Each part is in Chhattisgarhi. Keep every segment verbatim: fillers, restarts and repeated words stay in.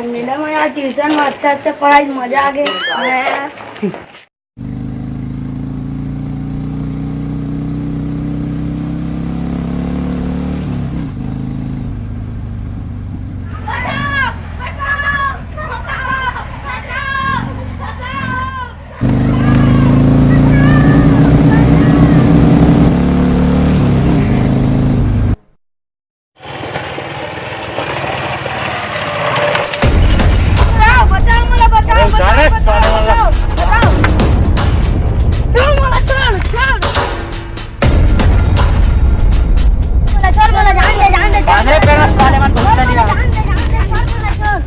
मैडम, यार ट्यूशन में अच्छा अच्छा पढ़ाई, मजा आ गया। बचाओ, बचाओ, मोला बचाओ, अरे, बचाओ, जाने बचाओ, साले वाला। बचाओ, बचाओ। छोड़ मोला, छोड़, छोड़। मोला छोड़, मोला जान दे, जान दे, जान दे। जाने पे ना साले मन, छोड़, भूखा नहीं रहा। जान दे, जान दे, छोड़, मोला छोड़।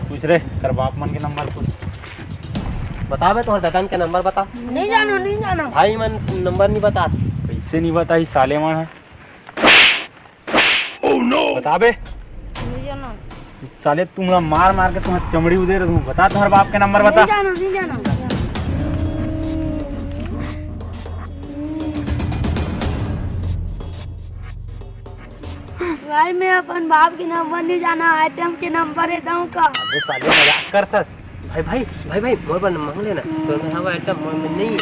पूछ रे, कर बाप मन के नंबर पूछ। बता बे, तोहर ददन के नंबर बता। नहीं जानो, नहीं जानो। भाई मन नंबर नहीं बता। कैसे नहीं बताही साले मन ह? बता बे। नहीं जानो। साले तुमला मार मार के तुम्हारी चमड़ी उधेर दूं। बता तुम्हारे बाप के नंबर बता। नहीं जानो, नहीं जानो। भाई, मैं अपन बाप के नंबर नहीं जाना, आइटम के नंबर है, दऊं का? अबे साले, मजाक करथस। भाई, भाई, भाई, भाई, मोर बर मांग लेना। तो मैं हवा आइटम मोर में नहीं।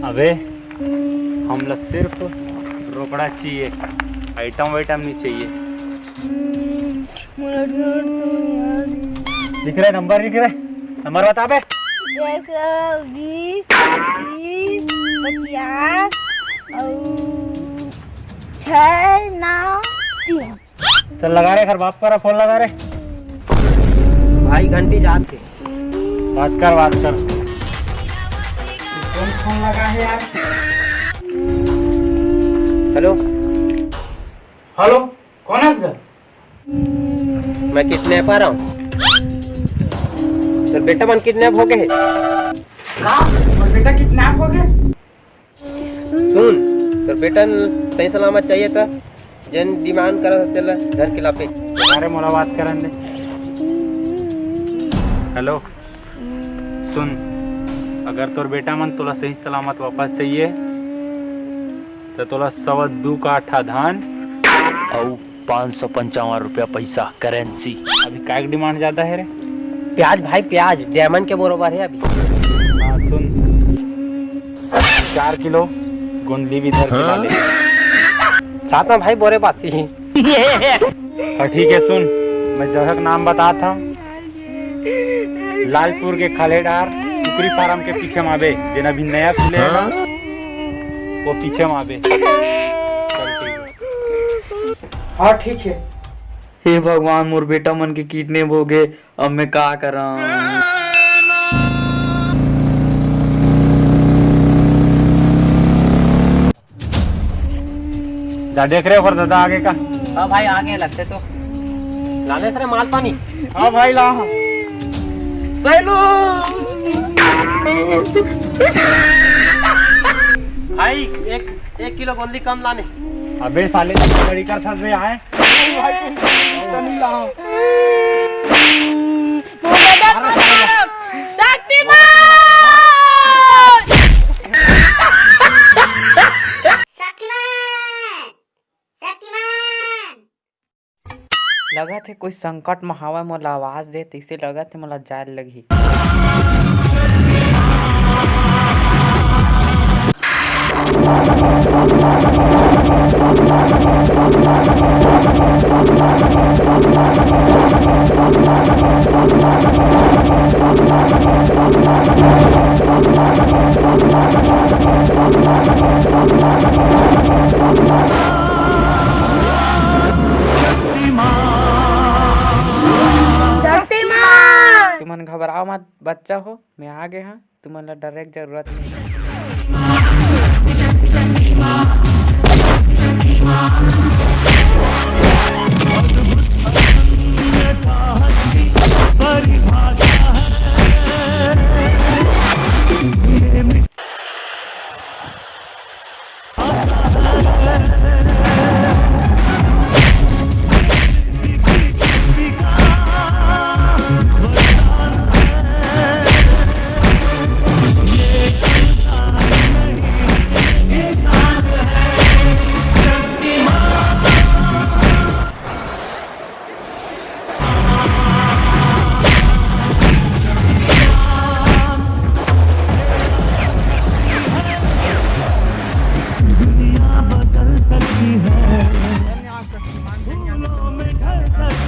अबे, हमला सिर्फ रोकड़ा चाहिए, आइटम वाइटम नहीं चाहिए। मोला डर तो यार। लिख रहे, नंबर लिख रहे, नंबर बता बे। एक सौ बीस, तीस, पचास और छः नौ तीन। चल लगा रे, घर बाप करा फोन लगा रे। भाई घंटी जात के। बात कर, बात कर। कौन फोन लगा है यार? हेलो। हेलो, कौन है इसका? मैं किडनैपर हूँ। तोर बेटा मन किडनैप हो गए है। का? मोर बेटा किडनैप हो गए? सुन, तोर बेटा सही सलामत चाहिए त जेन डिमांड करत तेला धर के लापे। अरे मोला बात करन दे। हेलो, सुन, अगर तोर बेटा मन तोला सही सलामत वापस चाहिए त तोला सवा दू काठा धान अउ पाँच सौ पंचावन रुपया पैसा, करेंसी। अभी काय के डिमांड ज्यादा है रे? प्याज भाई, प्याज डायमंड के बरोबर है अभी। हाँ, सुन, चार किलो गोंदली भी धर के ला ले। साथ में भाई बोरे बासी। हाँ, ठीक है, सुन, मैं जगह का नाम बतात हूँ। लालपुर के खलेडार कुकरी फार्म के पीछे में आबे, जेन अभी नया खुले हे ना, वो पीछे में आबे। चल, ठीक है। हाँ, ठीक है। हे भगवान, मोर बेटा मन के किडनैप हो गे, अब मैं का करंव? जा देख रे ओकर दादा आगे का। हाँ भाई, आगे लगते तो लाने थे माल पानी। हाँ भाई, ला। सैलू। भाई, एक, एक किलो गोंदली कम लाने। अबे साले, बड़ी कर था बे, आए। भाई, तुम तो नहीं लाओ। शक्तिमान! शक्तिमान! शक्तिमान! लगत हे कोई संकट म हावय, मोला आवाज दे, तइसे लगत हे मोला जाय ल लगही। शक्तिमान! तुमन घबराओ मत बच्चा हो, मैं आ गे हंव, तुमन ला डरे के जरूरत नहीं।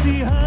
दिहा